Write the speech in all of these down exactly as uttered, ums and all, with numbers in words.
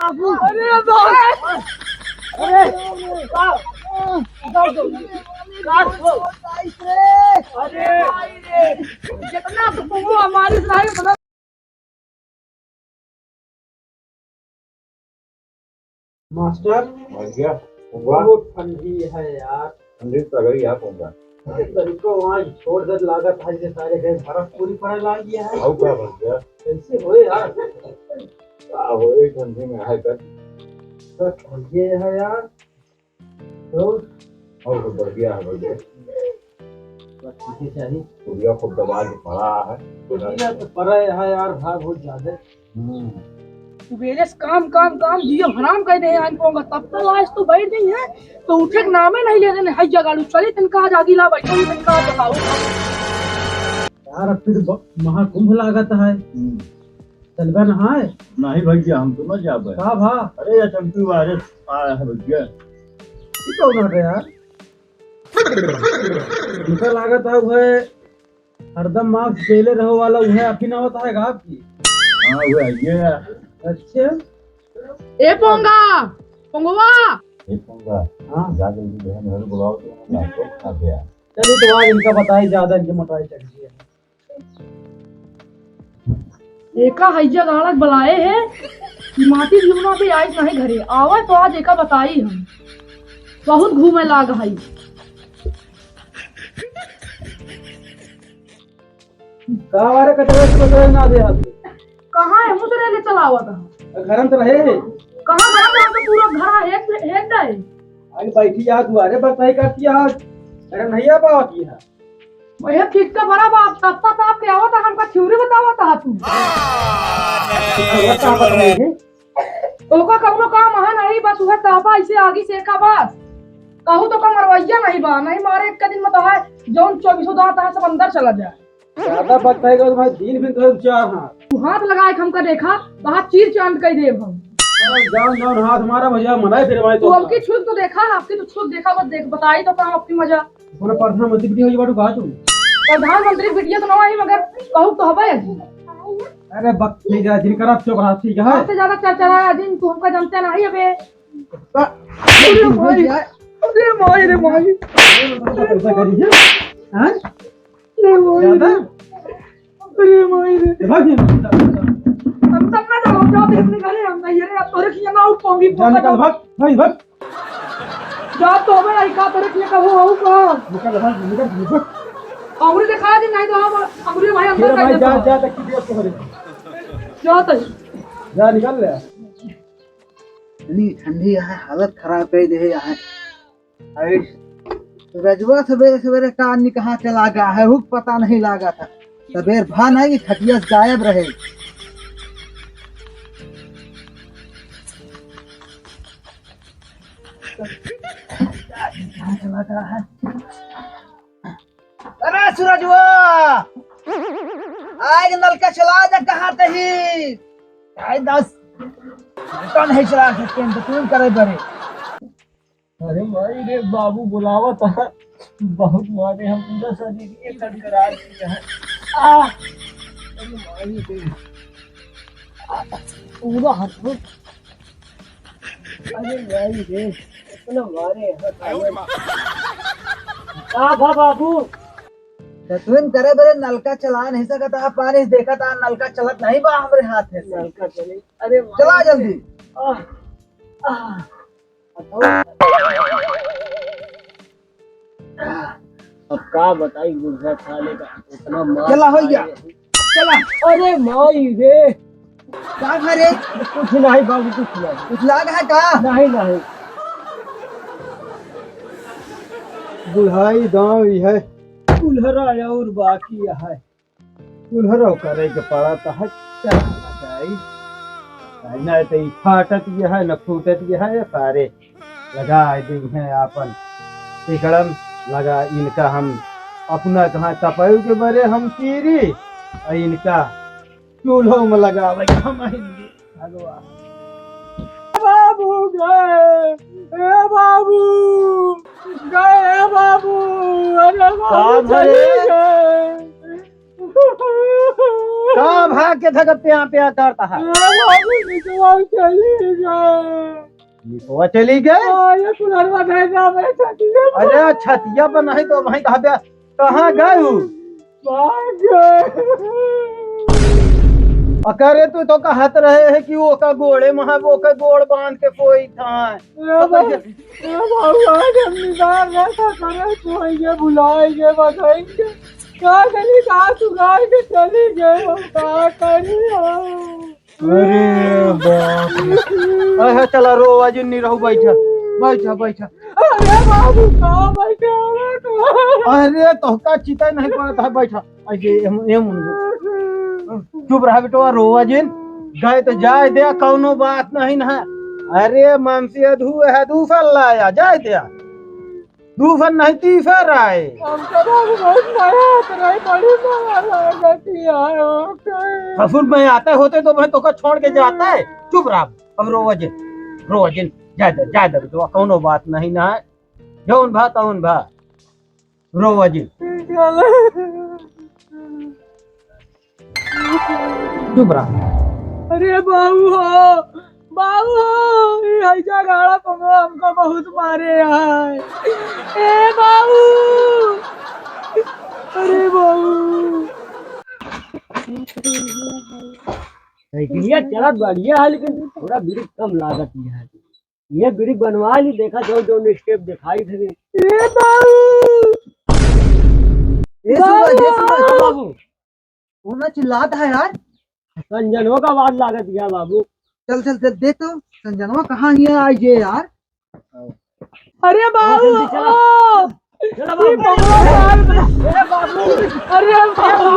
अरे बाप। अरे, काट दो, काट दो। अरे, जितना तो तुम हमारी सुनाई, मतलब। मास्टर, भैया, वाह। बहुत ठंडी है यार। ठंडी तो लग रही है, कौन सा? अरे, तनिको वहाँ छोड़ दे, लागत है, ये सारे घर बर्फ पूरी पड़े लाग गया है। और क्या बन गया? कैसे होए यार? का होए, ठंडी में है कर। तो ये है यार। तो? और तो बढ़िया है, बढ़िया। बस ठीक है, चाहिए। बढ़िया, खूब दबा के पड़ा है। बढ़िया तो पड़ा है यार, भाग बहुत ज्यादा। हम्म। सुबेरे से काम, काम, काम, जियो हराम कर दे, आन पाऊंगा, तब तो आज तो बैठ गई है, तो उठे के नामे नहीं ले रहे, हैया गाड़ू, चली तनका आज आगी ला बैठो, तनका आज खाओ। यार, अब फिर ब-, महाकुंभ लागत है। हम्म। चलबे ना है? नहीं भैया, हम तो ना जाबे। का भा? अरे, ये चंपी वायरस आया है भैया। ये कौन आ गया यार? हमका लागत है, वह हरदम mask पेले रहो वाला उहे अफिन आवत है का आपकी? हाँ, उहे आइए है। अच्छा। ए पोंगा, पोंगवा। ए पोंगा, हाँ। जा जल्दी बहन घर बुलाओ तो मैं नाश्ता बना दिया। चलिए तो आज इनका बताई ज्यादा इनकी मोटाई चढ़ गई है। एका हैया गाड़क बलाए है कि माटी जीवना पे आई नहीं घरे। आवे तो आज एका बताई हम। बहुत घूमे लाग है। का हमारे कटोरे से बदले ना दे हाथ में? कहाँ है? मुझे लेके चला हुआ था। घर में तो रहे। कहाँ घर में? तो पूरा घर है, हेड, हेड है। अरे बैठी यहाँ दुआरे, बस नहीं करती यहाँ। घर नहीं आ पावती है। वही ठीक तो बड़ा बाप, तत्ता ताप के आवत है, हमका थ्योरी बतावत है तू। और का बताई है? ओका कौनो काम है नहीं, बस उहे तापा ऐसे आगी से का बस। कहू तो का मरवैया नहीं बा, नहीं मारे एक दिन में तो है, जौन चौबीसों दांत है सब अंदर चला जाए। ज्यादा बताएगा तो भाई दिन भी तो चार हाथ। तू हाथ लगाए के हमका देखा, तो हाथ चीर चांद कर देब हम। अरे जान जान हाथ मारा भैया, मनाए फिर भाई तू तो। हमकी छुप तो देखा, आपकी तो छुप देखा, बस देख बताई तो काम आपकी मजा। कोनो प्रधानमंत्री बिटिया होई बाटू का तू? प्रधानमंत्री बिटिया तो ना आई, मगर कहू तो हबे अजी। अरे बक, ठीक है, जिन करा चुप रहा, ठीक है। आपसे ज्यादा चर्चा है अजी, तू हमका जानते नहीं अबे। अरे माई, अरे माई रे माई। कैसा करी है? हाँ? अरे माई रे। ज्यादा? अरे माई रे। भाग ये। हम तब ना जाओ, जाओ, अपने घरे हम नहीं, अरे, अब तोरे किया ना उठाऊंगी, जा निकल, भाग, भाग, भाग। जा तो हमें आई का तोरे किया कबो आऊ का? निकल, भाग, निकल, निकल। अंगुरी दिखा दे, नहीं तो हम अंगुरी भाई अंदर तेरा कर भाई देता जा, हूँ। जा, तक की दिया तोहरे। जा तो। जा, निकल ले। इतनी ठंडी है, हालत खराब कर दे है यहाँ। अरे, सूरजवा सवेरे सवेरे का आदमी कहाँ चला गया है, हुक पता नहीं लागा था। सवेर भान है कि खटिया से गायब रहे। कहाँ चला गया है? अरे सूरजवा, आए नलका चला जा, कहाँ तही? आए दस, नलका नहीं चला सकते हैं, तो तुम करे बरे। अरे माई रे, बाबू बुलावा था, बहुत मारे हम, पूरा शरीर ये कड़कड़ा दिया है। आ, अरे माई रे, आ, पूरा हाथ में। अरे माई रे, इतना मारे हैं। का भा बाबू? तो तुम करे बरे नलका चला नहीं सकता, पानी से देखा था, नलका चलत नहीं बा हमरे हाथ में से। नलका चले। अरे माई चला रे। जल्दी। आह, आह। अब का बताई बुढ़ा साले का, इतना मार चला, हो गया। खाए। चला। अरे माई रे। का भा रे? कुछ नहीं बाबू, कुछ नहीं। कुछ लाग है का? नहीं, नहीं। बुढ़ाई दाँव ई है, कुल्हरा और बाकी है। कुल्हरो करे के पड़त है, का बताई? नहीं तो ई फाटत ये है, न फूटत ये है, ये सारे लगा दी हैं आपन टिकड़म लगा। इनका हम अपना कहाँ तपयू के बरे हम चीरी, और इनका चूल्हो में लगावे हम हिंदी। भगवान। बाबू गए, ए बाबू, गए, ए बाबू, अरे बाबू का भरे? चले गए। का भाग के धक प्या प्या करत है? ए बाबू, निकवा चली गए। निकवा चली गए? हाँ, ये कुलरवा धर जा, मैं छतिया पर। अरे, छतिया पर नहीं तो वहीं कहाँ पे, कहाँ गए हो? भाग गए। अकरे तू तो कहत रहे है कि ओका गोड़े महा, ओका गोड़ बांध के सोई था। ए तो बाबू, कैसे ए बाबू, आज हम निदान ना था करे, सोई के भुलाई के बताई के। का करी, का सुनाई के चली गए, हम का करी हम? अरे बाप रे। अहे, चला, रोवा जिन, नहीं रहू, बैठा, बैठा, बैठा। अरे बाबू, का बैठा? अरे, तोहका चिता नहीं पड़त है, बैठा। ऐसे, एम, एम, चुप रहा बेटवा, रोवा जिन। गए तो जाए दे, कौनो बात नहीं ना। अरे, मानसी अधू है, दूसर लाया, जाए दे। दूसर नहीं, तीसर आए। हमका तो अभी बहुत मजा आता रहे, बड़ी मजा लागत है यार, ओके। ससुर में आते होते तो मैं तोका छोड़ के जाता है। चुप रहा, अब रोवा जिन, रोवा जिन, जाए दे, जाए दे बेटवा, कौनो बात नहीं ना है। जौन भा, तौन भा। रोवा जिन। चुप रहा। अरे बाबू हो, बाबू हो, ये हैजा गाड़ा पंगवा हमका बहुत मारे है। ए बाबू, अरे बाबू। साइकिलिया चलत बढ़िया है, लेकिन थोड़ा ब्रेक कम लागत है। ये ब्रेक बनवा ली, देखा जाओ, जो स्टेप दिखाई थे। ए बाबू! ए सूरज, ए सूरज। हाँ बाबू। कौन चिल्लात है यार? संजनवा का आवाज लागत गया बाबू। चल, चल, चल, देख तो, संजनवा कहाँ है आज ये यार? अरे बाबू, जल्दी चला। ओ! चला बाबू। अरे बाबू, अरे बाबू। अरे बाबू।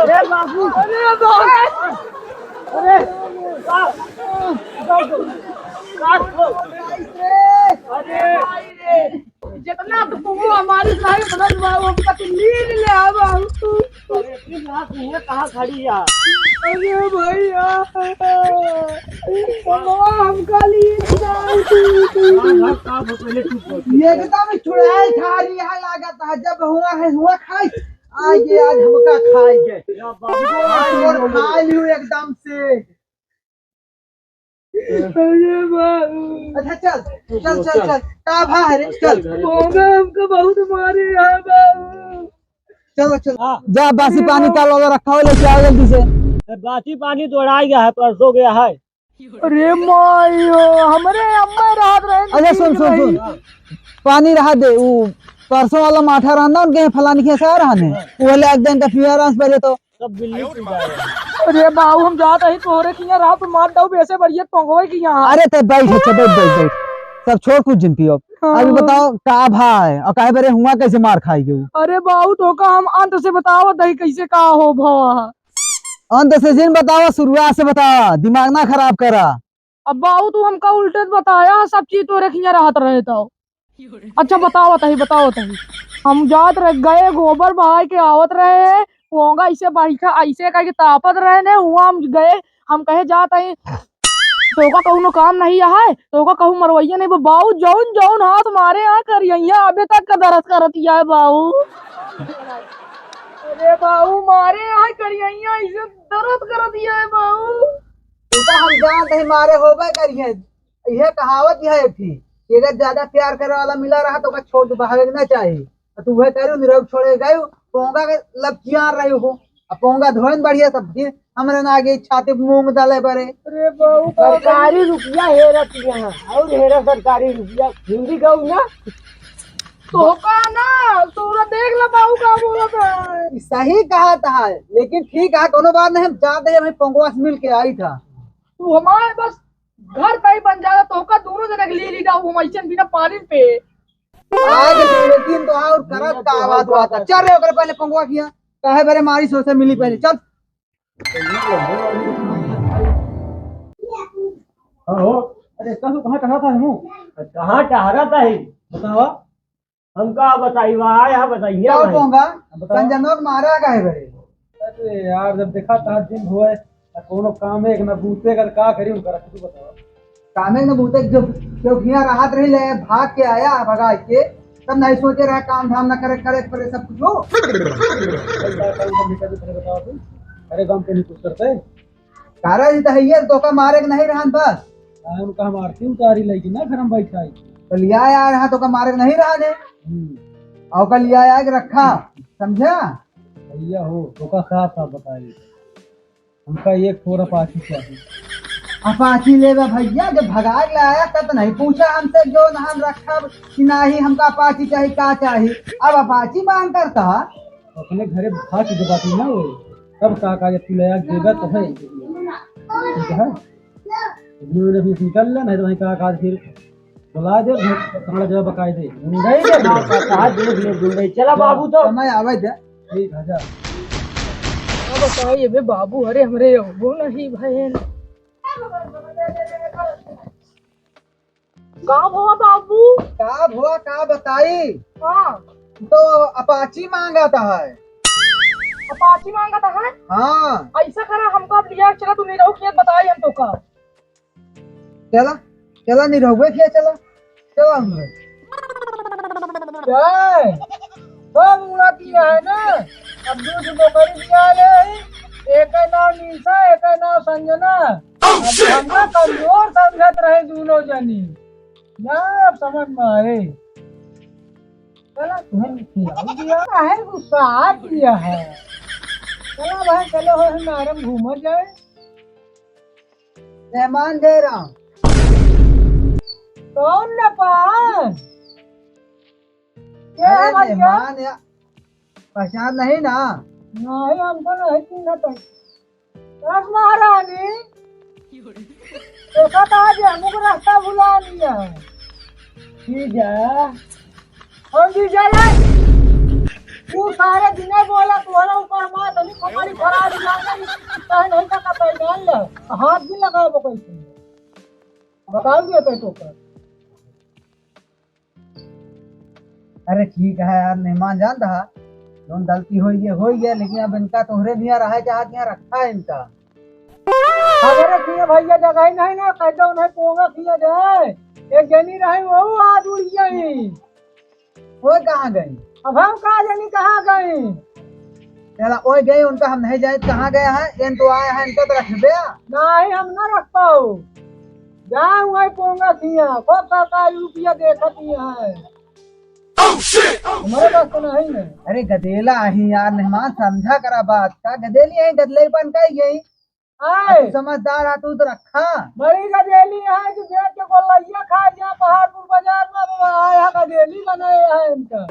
अरे बाबू। अरे बाबू। अरे। अरे। जितना तो तुम हमारे सारे बदल बाबू, हमका तो नींद ले आ बाबू। अरे, फिर रात में कहाँ खड़ी है? अरे भैया, कमवा हमका लिए जाए तू। हाँ, हाँ, का हो, पहले चुप हो। ये एकदम चुड़ैल खा रही है, लागत है, जब हुआ है, हुआ खाई। आज ये, आज हमका खाई के। या बाबू, आज और खा लियो एकदम से। अरे बाबू। अच्छा, चल, चल, चल, चल। का भा है रे? चल। घरे चल। मौगा हमको बहुत मारे है बाबू। चलो, चलो। हाँ। जा, बासी पानी का लोटा रखा हो, लेके आओ जल्दी से। ए, बासी पानी दौड़ाई गया है, परसों गया है। अरे मायो, हमरे अम्मा रात रहे अच्छा, सुन, सुन, सुन। पानी रहा दे, उ परसों वाला माठा रहन ना, उनके यहाँ फलानी के साथ रहन है। हाँ। वो ले एक दिन का पीवा रास पहले तो। सब बिल्ली पी जाए। अरे बाबू, हम जात हई तोहरे किहाँ रात मार डाऊ, वैसे बढ़िया टोंगवे किहाँ। अरे ते बैठ, अच्छा, बैठ, बैठ, बैठ। सब छोड़, कुछ जिन पियो। हाँ। अभी बताओ, का भा है? और काहे बरे हुआ, कैसे मार खाई गई? अरे बाबू, तोका हम अंत से बतावत हई, कैसे का हो भवा। अंत से जिन बतावा, शुरुआत से बतावा, दिमाग ना खराब करा। अब बाऊ, तू हमका उल्टे बताया, सब चीज तोरे खिया रहत रहे तो। अच्छा, बतावत हई, बतावत हई। हम जात रह गए, गोबर बहाय के आवत रहे, पोंगा ऐसे बैठा, ऐसे करके तापत रहे ने, हुआ हम गए, हम कहे जात हई, तोका कौनो काम नहीं है, तोका कहूँ मरवैया नहीं बा। बाऊ, जौन जौन हाथ मारे आ करिया, अबे तक का दर्द करत है बाऊ। अरे बाऊ, मारे आ करिया, ऐसे दर्द करत है बाऊ। तू तो हम जानत हई मारे होबे करिहे। इहे कहावत है एक ठी, कि अगर ज्यादा प्यार करे वाला मिला रहा तो ओकर छोड़ के भागे के ना चाही। और तू वह करू निरहुआ छोड़े गए, पोंगा के लपचिया रहे हो। अब पोंगा धोइन बढ़िया सब फिर हमरे ना आगे छाती पे मूंग डाले बरे। अरे बाबू, सरकारी रुपया हेरत यहाँ और हेरा सरकारी रुपया, हिंदी गाऊ ना। तो का ना, तोरा देख ला बाबू का बोलत है। ई सही कहत है, लेकिन ठीक है, कोनो बात नहीं, हम जाते हैं, वहीं पोंगवा से मिल के आई था। तू हमारे बस घर का ही बन जाता, तो का दोनों जने के लिए लीडा हूँ, हम ऐसे बिना पानी पे। आज लेकिन तो और करत का आवाज हुआ था। चल रे, ओकरे पहले पोंगवा किया, काहे बरे मारी सोचे मिली पहले, चल। हाँ हो। अरे, कहाँ, कहाँ टहरा था हमू? कहाँ टहरा था ही? बतावा। हम का बताई, वहाँ आया है, बताइए क्या भाई। पोंगा? बताओ। संजनवा के मारा काहे बरे? अरे यार, जब देखा था दिन होए, आ कोनो काम है, एक ना बूते कर का करी, उनका रख, तू बताओ। कामे न बूते जो, जो हियाँ राहत रही ले, भाग के आया, भगा के। तब नहीं सोचे रहा, काम धाम ना करे, करे, करे सब कुछ हो। अरे गाँव के नहीं कुछ करते। कारा जी तो है ये, तोका मारे के नहीं रहन बस। हम कहा मारती उतारी लेके ना घर में बैठा है। तो लिया यार, हाँ तोका मारे के नहीं रहन है। हम्म। और का लिया आया के रखा, समझा? भैया हो, तोका साफ साफ बताई। हमका एक ठो अपाची चाहिए। अपाची लेबा भैया, जब भगाए ला आया तब तो नहीं पूछा हमसे जो ना हम रखब कि नाही, हमका अपाची चाहिए, का चाहिए। अब अपाची मांग करता। अपने घरे भाग के बात ना हो, तब का का तू ले आ देबा तो है। ठीक है, इतने में भी निकल ले, नहीं तो वहीं का का फिर बुला दे, कमरा जगह बकाई दे। गुंडई के बाप का कहा देख ले गुंडई। चला बाबू तो। समय आवे दे। ठीक है, जा। अब बताई, अबे बाबू, अरे हमरे अबो नहीं भैन। का हुआ बाबू? का हुआ, का बताई? हाँ। तो अपाची मांगत है। अपाची मांगत है? हाँ। ऐसा करा, हमका अब लिया चला, तू नहीं रहो खेत, बताई हम तोका। चला, चला, नहीं रहुए किया, चला, चला हमरे। जय, सब उड़ा किया है ना, अब दूध बोकरी दिया ले, एक नाम निशा, एक नाम संजना। अब हमका कमजोर समझत रहे दोनों जनी, ना अब समझ में आए। चला, तुहन खियाऊ दिया, काहे गुस्सा किया है? चला भाई, चलो, हो हम आराम घूमा जाए। मेहमान जयराम। कौन नेपाल? क्या है अरे भैया? मेहमान या पहचान नहीं ना? नहीं, हमको नहीं चिन्हत है। बस महारानी, देखा था आज हमको रास्ता भुला लिया है। ठीक है। और जीजा रे, तू सारे दिने बोला, तोहरा ऊपर मार, तनी खोपड़ी फरार लागे, तहे नहीं का पहचान ले, हाथ भी लगाओ कैसे। बताओ ये तो ऊपर। अरे ठीक है यार, मेहमान जान रहा, जौन गलती होई गया, होई गया, लेकिन अब इनका तोहरे भी यहाँ रहा चाहत, यहाँ रखा है इनका। अरे किए भैया, जगह ही नहीं ना, कैसे उन्हें पोंगा किया जाए। एक जनी रही, वो आज उड़ गई। वो कहाँ गई? अब हम का जानी कहाँ गई? चला, ओए गई, उनका हम नहीं जाए कहाँ गया है। एन तो आया है, इनका तो रख दे। नहीं, हम ना रख पाओ। जा वही पोंगा किया, खूब सरकारी रुपया देखती है। हमारे पास तो नहीं है। अरे गदेला अही यार, मेहमान समझा करा बात का। गदेली है, गदलेपन का ही यही। आए। तू समझदार है, तू तो रखा। बड़ी गदेली है कि बेच के गोलैया खा गया पहाड़पुर बाजार में, अब आया गदेली बनाए है इनका।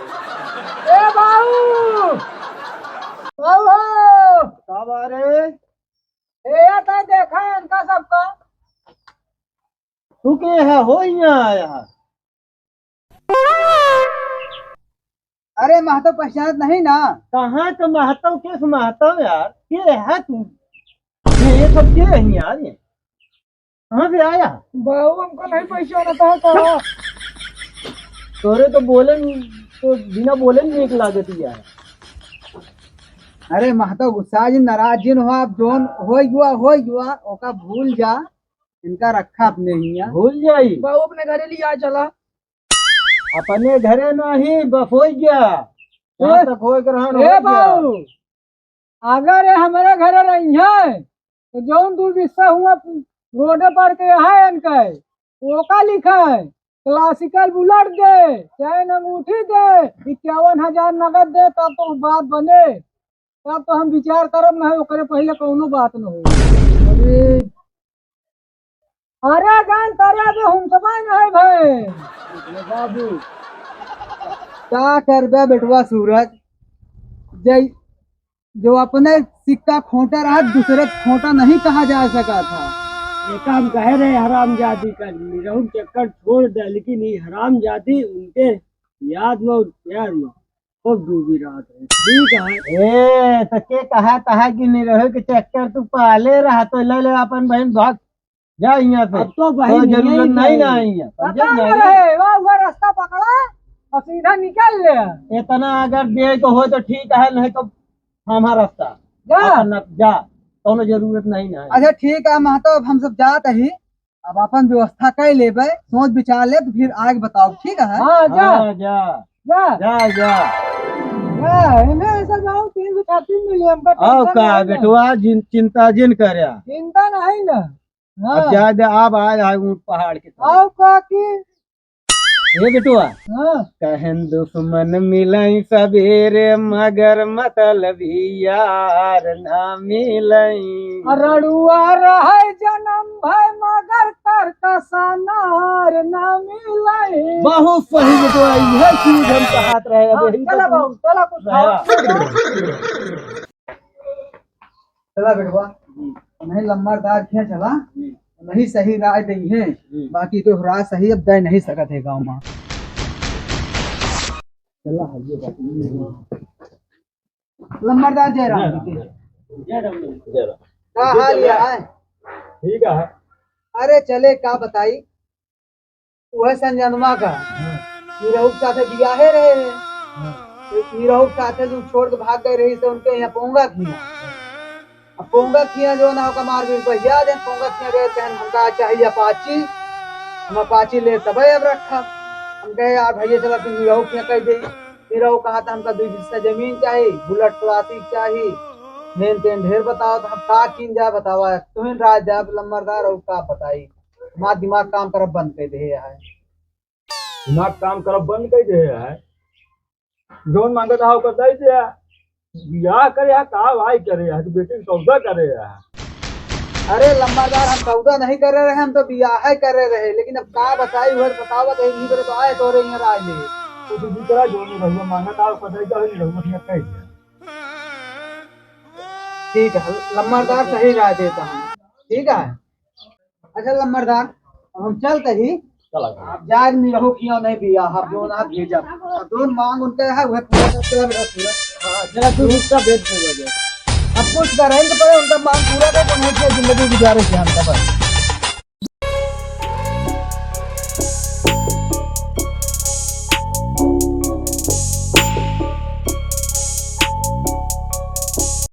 ए बाबू, बाबू हो। का बा रे? ए, या तो देखा है इनका सबका। तू के है हो यहाँ आया है? अरे महतो पहचानत नहीं ना? कहाँ के महतो, किस महतो यार? के है तू? ये, ये सब के है यार? ये कहाँ से आया? बाबू, हमको नहीं पहचानता है का? तोरे तो बोले न-, तो बिना बोले नहीं नीक लागत यार। अरे महतो गुस्सा जिन, नाराज जिन हुआ, अब जोन हो गया, हो गया, ओका भूल जा। इनका रखा अपने हिया। भूल जाई। बाबू अपने घरे लिया चला। अपने घरे नहीं, बस हो गया। जहाँ ए, तक होए के रहन, ए हो गया। बाबू, अगर ये हमारे घरे रही है, तो जौन दुर्बिस्सा हुआ रोडे पर के है इनके, ओका लिखा है, classical bullet दे, chain अंगूठी दे, इक्यावन हजार नगद दे, तब तो बात बने, तब तो हम विचार करब, नहीं ओकरे पहले कौनो बात न हो। अरे अरे जान तारा बे हम सब नहीं भाई। बाबू, का करबे बेटवा सूरज, जय, जो अपने सिक्का खोटा रहा, दूसरे खोटा नहीं कहा जा सका था। ये काम कहे रहे हरामजादी का, निरहू चक्कर छोड़ दे, लेकिन ये हरामजादी उनके याद में और प्यार में खूब डूबी रहत है। ठीक है। ए, तो के कहा, कहा कि निरहू के चक्कर तू पाले रहा, तो ले ले अपन बहन भाग जा यहाँ से। अब तो बहन कोई जरूरत नहीं नहीं है। ना है यहाँ। पता समझे ना नहीं? रहे, वो, वो रास्ता पकड़ा और सीधा निकल ले। इतना अगर दे को हो तो ठीक है, नहीं तो हमारा रास्ता। जा। अपन न-, जा, कौनो जरूरत नहीं ना है। अच्छा ठीक है महतो, अब हम सब जात ही, अब अपन व्यवस्था कर लेबे, सोच विचार ले तो फिर आगे बताओ, ठीक है? हाँ, जा। हाँ, जा। जा। जा, जा। जा, इन्हें ऐसा जाओ, तीन सौ छत्तीस मिली हमका, आओ tension का नहीं ना। बेटवा, जिन, चिंता जिन करया। चिंता नहीं ना। हाँ। अब जाए दे, आप आए, आए ऊंट पहाड़ के तरफ। आओ का की? ए बेटवा। हाँ। कहन दुश्मन मिलई सबेरे, मगर मतलबी यार ना मिलई। रड़ुआ रहे जन्म भय, मगर कर कसा नार ना मिलई। बहुत सही बेटवा, यह चीज हम कहत रहे, अब हाँ, यही चला तो बाबू, चला कुछ हाँ। खाओ। चला बेटवा, नहीं लम्बरदार किया चला, नहीं सही राय दे है, बाकी तो राय सही अब दे नहीं सकत है गाँव में। चला, ये बात नहीं है। लम्बरदार जय राम जी की। जय राम। का हाल है? ठीक है। अरे चले का बताई, वह संजनमा का निरहू के साथे बियाहे रहे हैं। तो निरहू के साथे जो छोड़ के भाग गए रही से उनके यहाँ पोंगा किया। अब पोंगा किया जो ना होगा मार भी बहिया दे, पोंगा किया गए कहन हमका चाहिए अपाची, हम अपाची ले तबे अब रखा। हम कहे यार भैया चला तू निरहू किया कह दे। निरहू कहा था हमका दो हिस्सा जमीन चाहिए, बुलेट क्लासिक चाहिए, हेन तेन ढेर बताओ तो हम का किन जाए बतावा, तुहिन राज जाए लम्बरदार और का बताई। हमार दिमाग काम करब बंद कर दे है। दिमाग काम करब बंद कर दे है। जौन मांगत हा ओकर दे दे। बियाह करे हा का भाई करे हा कि बेटी के सौदा करे हा? अरे लम्बादार हम सौदा नहीं करे रहे, हम तो बियाह करे रहे, लेकिन अब का बताई हुए बतावत है नहीं बोले तो आए तोरे यहाँ राज ले। तो तू दूसरा जौन रहुआ मांगत हा ओकर दे दे, रहुआ ठीक कह दे। ठीक है लम्बादार सही राय देता हूँ। ठीक है। अच्छा लम्बरदार, अब हम चलते ही। चला गया। आप जाग नहीं रहो, किया नहीं पिया, आप जो ना भेजा। अब जो मांग उनका है, वह पूरा करते हैं, पूरा। हाँ, जरा तू उसका भेज दे बजे। अब कुछ करेंगे तो पहले उनका मांग पूरा कर, तो नहीं तो जिंदगी गुजारे से हम सब।